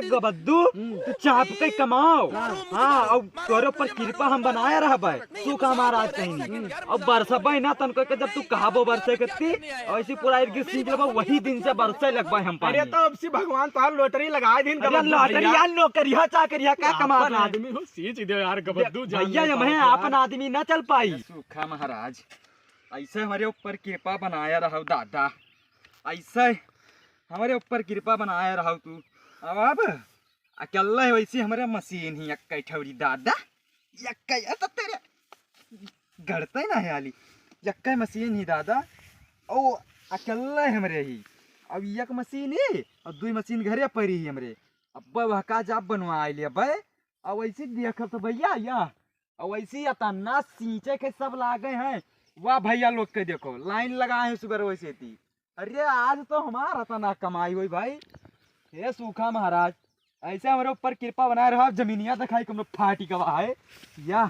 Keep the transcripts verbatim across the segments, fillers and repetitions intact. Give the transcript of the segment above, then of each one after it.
गबद्दू, हम्म। तू चाप के कमाओ। हाँ। हाँ, और तोरे ऊपर कृपा हम बनाए रहबे, सूखा महाराज कहीं नहीं। हम्म। और बरसबे ना तनको के, जब तू कहबो बरसे के ती, और ऐसी पूरा एक सींच लेबो, वही दिन से बरसे लगबे हम पानी। अरे तो अब सी भगवान तोहार लॉटरी लगाए दिन अरे गबद्दू लॉटरी भैया। यार, नौकरिया चाकरिया का आपन कमात है? आदमी हो, सींच दे यार गबद्दू, दे-, जान भैया, ले ये तो मैं क्या। आपन आदमी ना चल पाई। सूखा महाराज, ऐसे हमरे ऊपर कृपा बनाया रहो दादा, ऐसे हमरे ऊपर कृपा बनाया रहो तू। अब, अब अकेला है वैसे हमरे मशीन ही एक ठौरी दादा, एक तो तेरे गढ़ते ना है आली, एक मशीन ही दादा, ओ अकेला है हमरे ही। अब एक मशीन ही और दुई मशीन घरे पड़ी ही हमरे। अब वह का जाब बनवा ले बे, अब वैसे देखब तो भैया या और वैसे ही अतना सींचे के सब लागे हैं। वाह भैया लोग के देखो, लाइन लगाए हैं सुबह वैसे थी। अरे आज तो हमार अतना कमाई हुई भाई। हे सूखा महाराज, ऐसे हमरे ऊपर कृपा बनाए रहो। जमीनिया दिखाई कम फाटी गवा है या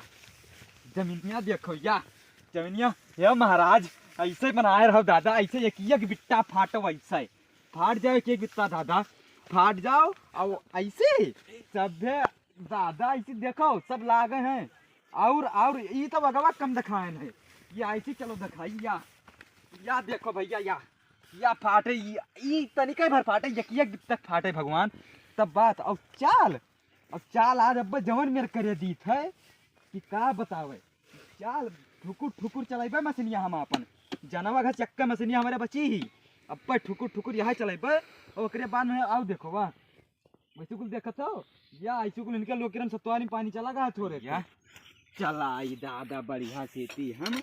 जमीनिया देखो या जमीनिया। हे महाराज, ऐसे बनाए रहो दादा, ऐसे एक एक बिट्टा फाटो, ऐसे फाट जाओ एक एक बिट्टा दादा, फाट जाओ। और ऐसे सभे दादा, ऐसे देखो, सब लागे हैं। और, और ई तो बगवा कम दिखाए हैं। ये ऐसे चलो दिखाई या, या देखो भैया, या, या फाटे, ई, ई तनिके भर फाटे, एक, एक तक फाटे भगवान। तब बात, और चाल, अब चाल आज अब्बे जवन मेर करे दीत है कि का बतावे। चाल ठुकुर ठुकुर चलाइबे मशीनिया हम आपन। जनवा घर चक्का मशीनिया हमारे बची ही। अब्बे ठुकुर ठुकुर यहाँ चलाइबे, और ओकरे बाद में आओ देखो, वाह। वैसे कुल देखत हो? या ऐसे कुल इनके लोग किरम सतुआनी पानी चला गया थोड़े। या चलाई दादा बढ़िया खेती हम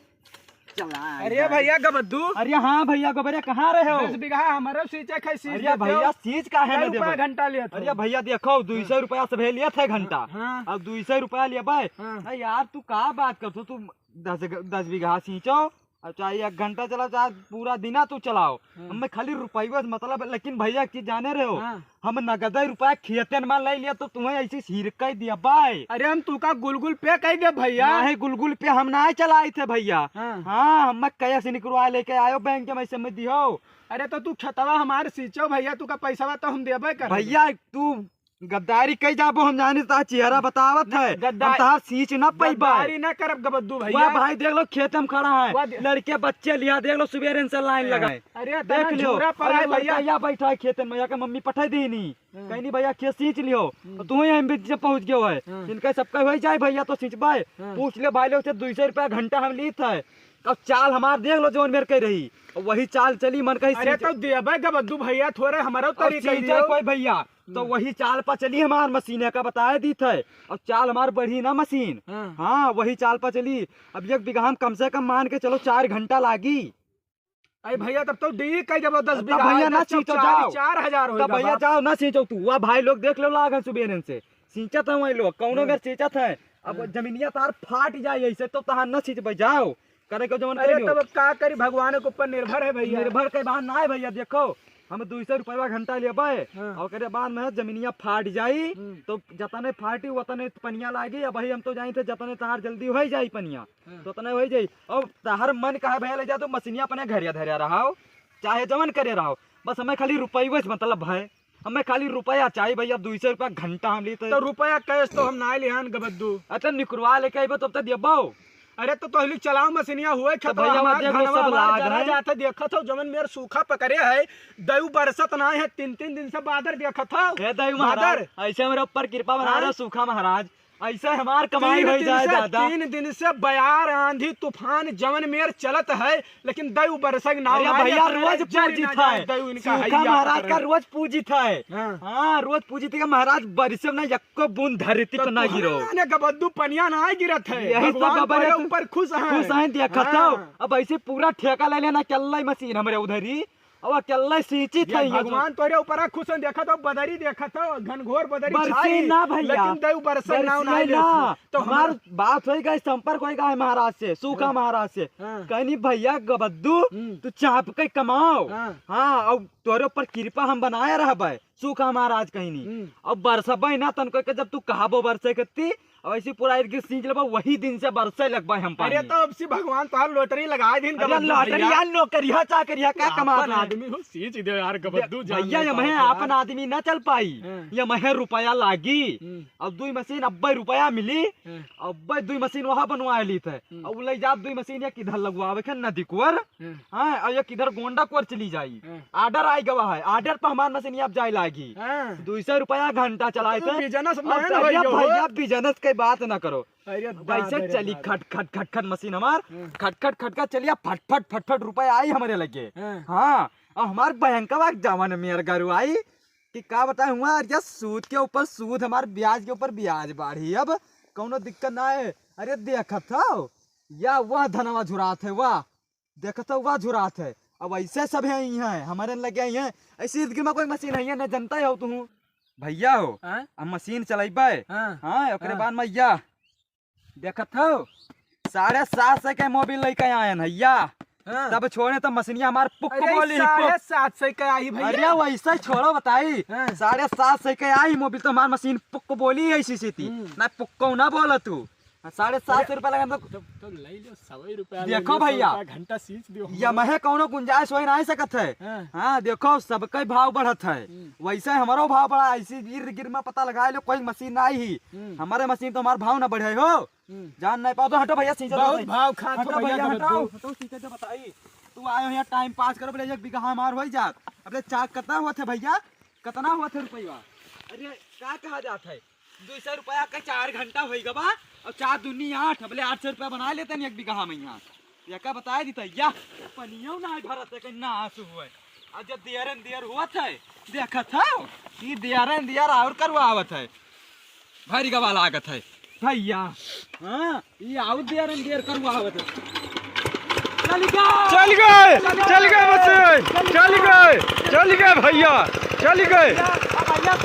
चलाई अरे दादा। भैया गबद्दू। अरे हाँ भैया गबरे, कहाँ रहे हो? दस बीघा हमारे सींचे खाई सींच अरे देते भैया हो। सींच का है कै ना रुपया देबो? घंटा लिया था। अरे भैया देखो, दुई सौ रुपया से लिया था घंटा। हाँ। अब दुई सौ रुपया लिया भाई। हाँ। अरे यार तू का बात करत हो? तू दस, दस बीघा सींचो, अब चाहे एक घंटा चलाओ, चाहे पूरा दिना तू चलाओ, हाँ। हमें खाली रुपये से मतलब है। लेकिन भैया एक चीज जाने रहे हो, हाँ। हम नगदे रुपया खेते में ले लिया तो तुम्हें ऐसी सिर कह दिया भाई। अरे हम तू का गुलगुल पे कह दे भैया। नहीं, गुलगुल पे हम ना चलाई थे भैया। हाँ। हाँ, हम कैश निकलवा लेके आयो बैंक में, से में दियो। अरे तो तू खेतवा हमारे सींचो भैया, तू का पैसा तो हम देबे कर। भैया तू गद्दारी कई जाबो, हम जानी ता चेहरा बतावत है, गद्दारी, हम तहार सींच ना पइबा। गद्दारी ना करब गबद्दू भैया। वाह भाई, देख लो खेत में खड़ा है, वाह दे- लड़के बच्चे लिया, देख लो सुबेरे से लाइन हाँ। लगाए। अरे देख तना लियो, झूरा पर अरे है भैया। लड़का या बैठा है खेतन में, या के मम्मी पठाई दी नी, हाँ। कहीं नहीं भैया खेत सींच लियो, हम्म। तो तू ही हम बीच में पहुंच गयो है। हाँ। इनका सबका हो जाए भैया तो सींचबाए, हाँ। पूछ ले भाई लोग से, दो सौ रुपया घंटा हम लीत है। अब चाल हमार देख लो जौन मेर कह रही, अब वही चाल चली मन कही अरे सींच। तो देबे गबद्दू भैया, थोड़े हमारो और तरीका सींचे लियो। कोई भैया, तो हम्म। वही चाल पर चली हमार मशीन, का बताए दीत है। और चाल हमार बढ़ी ना मशीन। हाँ। हाँ, वही चाल पर चली। अब एक बीघा हम कम से कम मान के चलो चार घंटा लागी। अरे भैया, तब तो डी कह देबो दस तब बीघा, भैया ना दस चौक सींचो, चालीस, जाओ। चार हजार होई तब भैया बाबा। जाओ ना सींचो तू। वाह भाई लोग देख लो लागन सुबेरन से। सींचत है वही लोग, कौनो हाँ। बेर सींचत है। अब हाँ। जमीनिया तार फाट जाए ऐसे तो तहार ना सींचबे, जाओ। करे के जवन अरे करे तब अब का करी, भगवान के ऊपर निर्भर है भैया। निर्भर के बात ना है भैया, देखो हम दो सौ रुपया घंटा लेबे हाँ। और ओकरे बाद में जमीनिया फाट जाई हम्म। तो जतने फाटी उतने पनिया लागी। अब भाई हम तो जानी थे जतने तहार जल्दी हो जाई पनिया हाँ। तो उतने हो जाई। अब तहार मन कहे भैया ले जा तो मशीनिया अपने घरे धरे रहो, चाहे जवन करे रहो, बस हमें खाली रुपये से मतलब है। हमें खाली रुपया चाहिए भैया, दो सौ रुपया घंटा हम लीत है। तो रुपया कैश तो हम ना लिहान गबद्दू। अच्छा निकरवा लेके आइबे तब तक देबो। अरे तो तोहली चलाओ मशीनिया हुए तो खेतवा भैया, हमार देख लो, धनवा सब हमार लाग जरा है। जात है, देखत हो जवन मेर सूखा पकड़े है, दयू बरसत ना है, तीन तीन दिन से बादर देखत हो। हे दयू महाराज, बादर। ऐसे मेरे ऊपर कृपा बना हाँ? रहे सूखा महाराज, ऐसे हमार कमाई तीन हो दिन जाए से, दादा। तीन दिन से बयार आंधी तूफान जवन मेर चलत है, लेकिन दयू बरसक नाव अरे ना भैया, लेत है, रोज जरी पूजित ना जाए है। दयू इनका सूखा हैया महाराज पकड़ का ले। रोज पूजित है। हाँ। हाँ, रोज पूजित है महाराज, बरसे में ना यक्को बूंद धरती तो पे ना तोहरे गिरो। ने गबद्दू पनिया ना गिरत है। यही तो भगवान गबरे तोरे तू ऊपर खुश हैं। खुश हैं, देखत हाँ। हो। अब ऐसे पूरा ठेका ले लेना, अकेला ही मशीन हमरे उधर ही। अब अकेला ही सींचित ये है ये भगवान तोरे ऊपर खुश हैं, देखत हो, बदरी देखत हो, घनघोर बदरी बरसी छाई, ना भैया। लेकिन दयू बरसे नाव ना बरसी लेत ना। है। तो हमार हमार बात होई गई, संपर्क होई गई महाराज से, सूखा हाँ। महाराज से। हाँ। कहनी, "भैया गबद्दू, हम्म। तू चाप के कमाओ।" हाँ। हाँ, और तोरे ऊपर कृपा हम बनाए रहबे, सूखा महाराज कहिनी। हम्म। अब बरसबे ना तनको के, जब तू कहबो बरसे कत्ती, अब ऐसी पूरा इर्द गिर्द सींच लेबे, वही दिन से बरसे लगबे हम अरे पानी। तो अब सी भगवान तोहार lottery लगाए दिन अरे गबद्दू lottery भैया। यार, नौकरिया चाकरिया का ये कमात आपन है? आदमी हो, सींच दे यार गबद्दू दे-, जान भैया, ले ये तो महे क्या। आपन आदमी ना चल पाई, हाँ। ये महे रुपया लागी। हम्म। अब दुई मशीन अब्बे रुपया मिली, हाँ। अब्बे दुई मशीन वहाँ बनवाए लीत है। हम्म। अब उ लई जात दुई मशीन या किधर लगवावे के नदी कुअर, हाँ। हाँ, और या किधर गोंडा कोर चली जाई। हाँ। Order आइ गवा है, order पर हमार मशीन अब जाए लागी। हाँ। दुई सौ रुपया घंटा चलाए तो थे। Business अब man भैया, हो गयो। भैया, business के बात ना करो। अरे अब ऐसे दादा रे चली दादा। खट, खट, खट, खट मशीन हमार। हाँ। खट, खट, खट, खट चलिया, फट, फट, फट, फट रुपया आई हमरे लगे। हाँ। हाँ, और हमार बैंकवा जवन मेर गरु आई कि का बताए हुआ, अरे सूद के ऊपर सूद, हमार ब्याज के ऊपर ब्याज बाढ़ी। अब कौनो दिक्कत ना है। अरे देखत हो, या वह धनवा झुरात है, वाह। देखत हौ, वह झुरात है। अब ऐसे सब है, यहीं है, हमारे लगे यहीं है। ऐसे इर्द गिर्द में कोई मशीन है, न जनता हो तू। भैया हो, हाँ? अब मशीन चलाइबे। हाँ। हाँ, ओकरे हाँ। बाद में या देखत हौ, साढ़े सात सौ के मोबिल लेके आयन है या। हाँ। तब छोड़े तो मशीनिया हमार पुक अरे, बोली, साढ़े पुक। सात सौ के आई भैया। अरे, वैसे ही छोड़ो बताई। हाँ। साढ़े सात सौ के आई मोबिल तो हमार मशीन पुक बोली है इसी सीती। हम्म। ना पुक्को ना बोला तू। हाँ, साढ़े सात सौ अरे, रुपया लगा तो तो, तो ले लो, सौ रुपया ले देखो लो, सौ भैया, रुपया घंटा सींच दियो हम या लोग। महे कौनो गुंजाइश हो ही नहीं सकत है। हाँ। हाँ, देखो, सबके भाव बढ़त है, हम्म। वैसे हमरो भाव बढ़ा, ऐसी गिर गिर में पता लगा लो, कोई मशीन नहीं ही। हम्म। हमारे मशीन तो हमार भाव ना बढ़े हो। हम्म। जान नहीं पाओ तो हटो भैया, सींचो तो बहुत भाई। भाव खात हो हटो भैया, भैया, हटो, गबद्दू। हटो, सींचो तो बताई। तू आयो यहाँ time pass करो, बोले एक बीघा हमार हो ही जात। अब ले चाक कितना हुआ थे भैया? कितना हुआ थे रुपया? अरे, का कहा जात है? दुई सौ रुपया का चार घंटा होई गवा, और चार दूनी आठ, बोले आठ सौ रुपया बना लेते हैं एक बीघा में यहाँ। या का बताए दी तो या पनियो ना भरत है, कहीं ना आंसू हुए। और जब देरन देर हुआ था, देखा था, ये देरन देर और करवावत है, भरी गवा लागत है भैया। हाँ, ये आउर देर देर करवावत है। चल गए, चल गए, चल गए मशीन, चल गए, चल गए भैया, चल गए,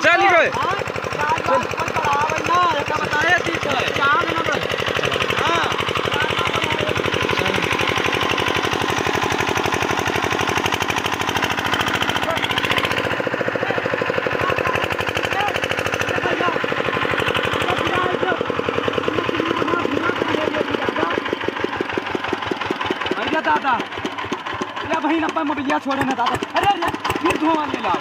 चल गए। अरे दादा, या भाई नब्बे मोबिलिया छोड़े ना दादा। अरे, अरे, फिर धुआं ले लाओ।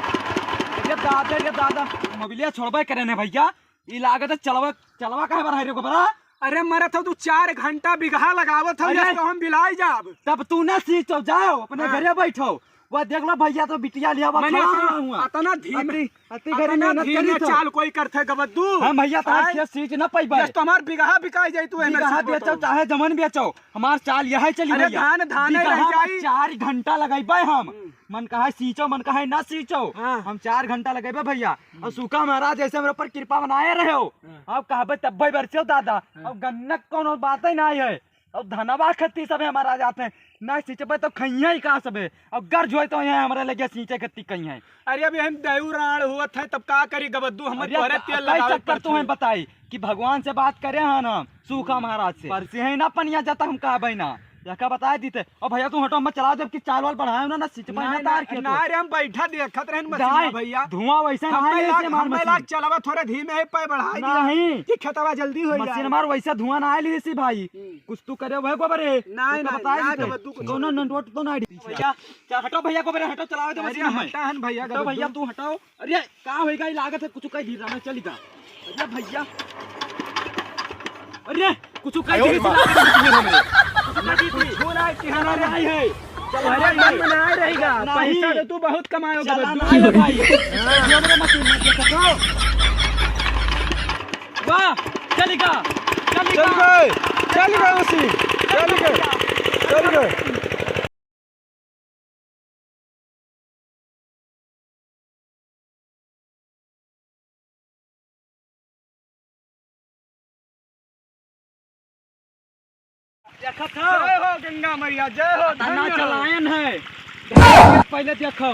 अरे दादा, अरे दादा, मोबिलिया छोड़बे करे ने भैया। ई लागत है चलवा, चलवा काहे बढ़ाई रे गोबरा? अरे मरत हो तू, चार घंटा बिगहा लगावत हो, अरे, यस तो हम बिलाई जाब। तब तू ना सींचो, जाओ अपने हाँ। घरे बैठो। वह देख लो भैया, तो बिटिया लिया हुआ मने खड़ा अतना, हुआ। अतना धीमे, अति, अति घड़ी अतना मेहनत धीमे करी तो। चाल कोई करथे गबद्दू। हम भैया, तार आय? खेत सींच ना पइबे। यस तो हमार बिगहा बिकाई जाई, तू एमे बिगहा से बेचो, बताओ। चाहे जमीन बेचो, हमार चाल यही चली अरे भैया। धान, धान बिगहा रह में जाई। चार घंटा लगइबे हम। हम्म। मन कहा सींचो, मन कहा ना सींचो। हाँ। हम चार घंटा लगइबे भैया। हम्म। और सूखा महाराज जैसे हमरे ऊपर कृपा बनाए रहे हो। हाँ। अब कहबे तब भाई बरसे हो दादा। हाँ। अब गन्ना कौनो बात ही ना है। अब धनवा खत्ती सबे हमारा जाते हैं। ना सींचबे तो खइया ही का सबे। अब गर्ज होए तो यहाँ हमारे लगे सींचे खत्ती कहीं है। अरे अभी हम दयू राण हुआ थे तब का करी गबद्दू, हम अरे तोरे त-, तेल कई लगावे चक्कर पड़त तुम्हें है। बताई कि भगवान से बात करे हैं ना, सूखा महाराज से। बरसे है ना पनिया जाता हम कहबे ना। यका बताए दीते। ओ भैया, तू हटो, हम चला देब कि चाल वाल बढ़ाए ना, ना सींच पाए ना ना, तार ना, खेत ना हो। रे, हम बैठा देखत रहन मशीन नहीं, भैया। धुआं वैसे ना हमें आए लाग, से मार हमें मशीन। लाग चलावा थोड़े धीमे है, पे बढ़ाई दिया। नहीं। कि खेतवा जल्दी हो मशीन जाए। हमार वैसे धुआं ना आए ली सी भाई। हम्म। कुछ तू करे वह गोबरे। नहीं, तो नहीं, बताए ना दीते। गबद्दू कुछ। कौनो नटवट तो ना डी। भैया, चा-, हटो भैया, गोबरे हटो, चलावे दे अरे मशीन हमें। हटा हन भैया, हटो गबद्दू। भैया, तू हटाओ। अरे, का होइगा? ई लागत है कुछ कह दी, रामे चली गा। अरे भैया, अरे, कुछ कह आयो दी, रे माँ। कुछ ना, कुछ ना, नहीं है। चल, अरे, अरे, मन बनाए रहेगा। नहीं। पैसा तो तू बहुत कमायो, चला गबद्दू। ना है भाई। ये मेरे मशीन में देखो। वाह, चली गा, चली चल गा। गए, चल गए मशीन, चल गए, चल गए। देखत हो? जय हो गंगा मैया, जय हो, धन्य हो। चलायन है। पहले देखो।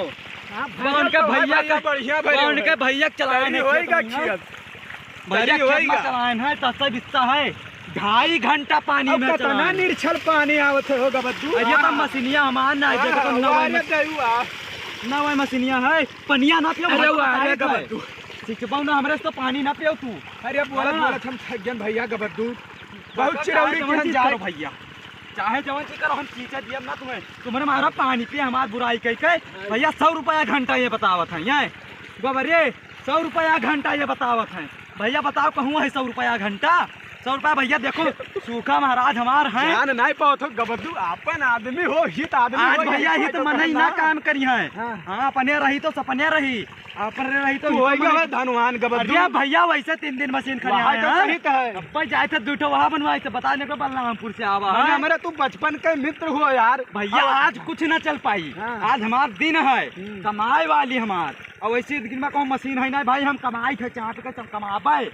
हाँ, कौन के भैया भैया, का, बढ़िया भैया कौन के भैया। भैया के चलायन है, होई खेत में। भैया तरी खेत में होइगा। चलायन है, तस्ता बिस्ता है। ढाई घंटा पानी अब में कितना चलायन। निर्छल पानी आवत है होगा बद्दू। अरे, ये तो हाँ। मशीनिया हमार ना है, हाँ, देखो तो हाँ, नवा वाह, में। ये दयुआ। ना वही मशीनिया है, पनिया ना पियो, अरे भाई, वो आ बताए गया तो है। गबद्दू। सिंचबो ना, हमरे से तो पानी ना पियो तू। अरे बोलत हाँ। बोलत हम थक गए भैया गबद्दू। बहुत तो चिरौरी चाहे की जवन हम चीज जाए। करो भैया, चाहे जवन चीज करो, हम चीचे दियब ना तुम्हें। तुम्हरे मारा पानी पिए, हमार बुराई कह के। भैया, सौ रुपया घंटा ये बतावत है, ये गोबरे, सौ रुपया घंटा ये बतावत है। भैया बताओ, कहूँ है सौ रुपया घंटा? सौ रुपया भैया, देखो, सूखा महाराज हमार है। जान नाहीं पावत हो गबद्दू, आपन आदमी हो, हित आदमी आज हो, भैया यही हित तो मनई ना ना। काम करी है। हाँ। हाँ, अपने रही तो सपने रही, अपने रही तो तू हित होई गवा मनई। धनवान गबद्दू। अरे भैया, वैसे तीन दिन मशीन खड़ी वहाँ है, तो हाँ? सही तो है। अब भाई जाए थे दू ठो वहाँ बनवाए थे, बता दे को बलरामपुर से आवा मने है। हमारा तू बचपन के मित्र हो यार। भैया, अब आज कुछ ना चल पाई। हाँ। आज हमार दिन है, हम्म। कमाए वाली हमार। और वैसे दिन में कहूँ मशीन है ना भाई, हम कमाई थे, चाट के सब कमाबे।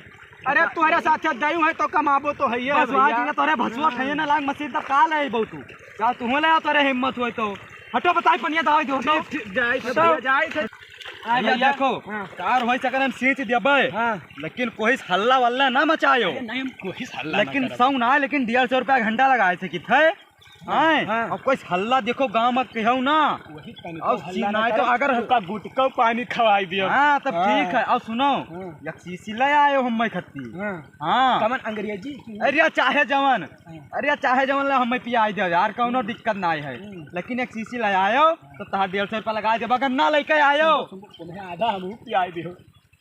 अरे तोहरे साथे दयू है तो कमाबो तो हइये है बस वहाँ भैया। के तोरे भसुआ हाँ। खाइए ना लाग मशीन तब का ले अइबो तू? जा तू ले आ, तोरे हिम्मत होय तो। हटो बताई पनिया दवाई दो तो। ठीक, ठीक, जाए थे हटो। भैया, जाए थे। आ भैया भैया, देखो, हाँ। कार होई सकर हम सींच देबे। हाँ। लेकिन कोई हल्ला वल्ला ना मचायो। अरे नहीं, हम कोई हल्ला ना लेकिन करब। सौ ना, लेकिन डेढ़ सौ रुपया घंटा लगाए थे किथे? हैं? हाँ। अब कोई हल्ला देखो गाँव में कहू ना। वही तनिको अब हल्ला ना सीनाई तो करे, अगर ओका गुटका पानी खवाई दियो। हाँ, तब हाँ। ठीक है। अब सुनो, हाँ। एक शीशी ले आयो हम मैं खत्ती। हाँ। हाँ। कमन अंग्रेजी? अरे चाहे जवन, हाँ। अरे चाहे जवन ले हम मैं पियाई दे यार, कौनो हम्म। दिक्कत ना है। हम्म। लेकिन एक शीशी ले आयो तो तहार डेढ़ सौ रुपया लगा देबा, अगर ना लेके आयो। सुन, सुन, तुम्हें आधा हम पियाई दियो।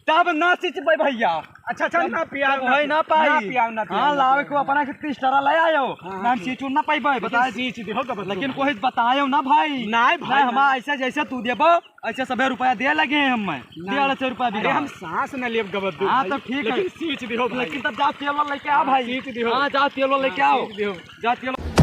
तब ना सींचबे भैया। अच्छा, अच्छा, ना पियाओ, तब ना है पियाओ, ना पाई। ना पियाओ, ना पियाओ, हाँ, ना लावे पियाओ। को अपना के तीस टरा ले आयो। हाँ, ना हम ठीक। सींचू ना पाइबे, लेकिन बताए। सींच दिहो गबद्दू लेकिन भाई। कोई बतायो ना भाई। नहीं भाई, ना, हम नहीं। ऐसे जैसे तू देबो, ऐसे सभे रुपया दे लगे हैं हम। नहीं। डेढ़ सौ रुपया अरे, बीघा। हम सांस न लेब गबद्दू हाँ, भाई। तब ठीक है। लेकिन सींच दिहो भाई। लेकिन तब जाओ तेल वाला लेके आओ हाँ, भाई। सींच दिहो। हाँ, जाओ तेल वाला लेके हाँ, आओ। सींच दिहो। जाओ तेल